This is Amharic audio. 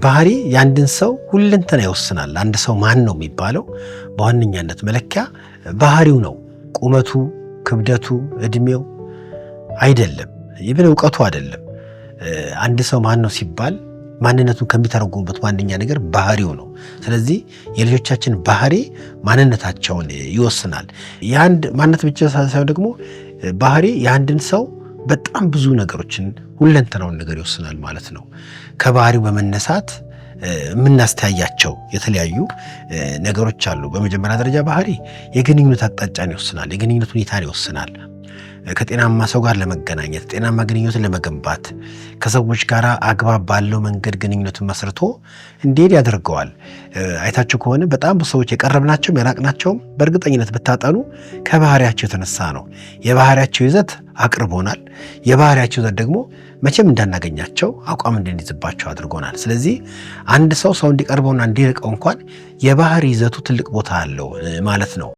ባህሪ የአንድን ሰው ሁለንተና ይወስናል። አንድ ሰው ማን ነው የሚባለው በዋነኛነት መለኪያ ባህሪው ነው። ቁመቱ፣ ክብደቱ፣ እድሜው አይደለም፣ ይብን እውቀቱ አይደለም። አንድ ሰው ማን ነው ሲባል ማንነቱን ከሚተረጉሙበት ዋነኛ ነገር ባህሪው ነው። ስለዚህ የልጆቻችን ባህሪ ማንነታቸውን ይወስናል። የአንድ ማንነት ብቻ ሳይሆን ደግሞ ባህሪ የአንድን ሰው በጣም ብዙ ነገሮችን ሁለንተናውን ነገር ይወስናል ማለት ነው። ከባህሪው በመነሳት የምናስተያያቸው የተለያዩ ነገሮች አሉ። በመጀመሪያ ደረጃ ባህሪ የግንኙነት አቅጣጫን ይወስናል፣ የግንኙነት ሁኔታን ይወስናል። ከጤናማ ሰው ጋር ለመገናኘት፣ ጤናማ ግንኙነትን ለመገንባት፣ ከሰዎች ጋር አግባብ ባለው መንገድ ግንኙነትን መስርቶ እንዲሄድ ያደርገዋል። አይታችሁ ከሆነ በጣም ብዙ ሰዎች የቀረብናቸውም የራቅናቸውም በእርግጠኝነት ብታጠኑ ከባህሪያቸው የተነሳ ነው። የባህሪያቸው ይዘት አቅርቦናል። የባህሪያቸው ይዘት ደግሞ መቼም እንዳናገኛቸው አቋም እንድንይዝባቸው አድርጎናል። ስለዚህ አንድ ሰው ሰው እንዲቀርበውና እንዲርቀው እንኳን የባህሪ ይዘቱ ትልቅ ቦታ አለው ማለት ነው።